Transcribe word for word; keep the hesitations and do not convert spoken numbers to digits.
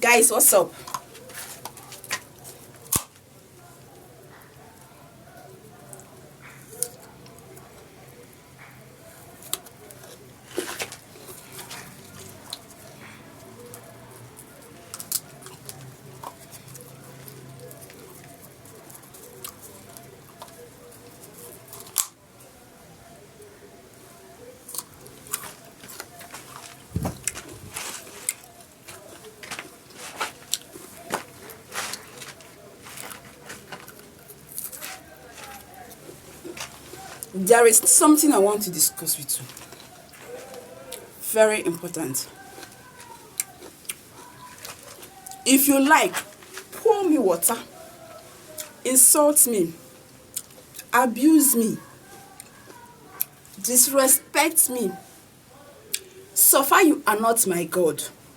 Guys, what's up? There is something I want to discuss with you. Very important. If you like, pour me water, insult me, abuse me, disrespect me, so far you are not my God.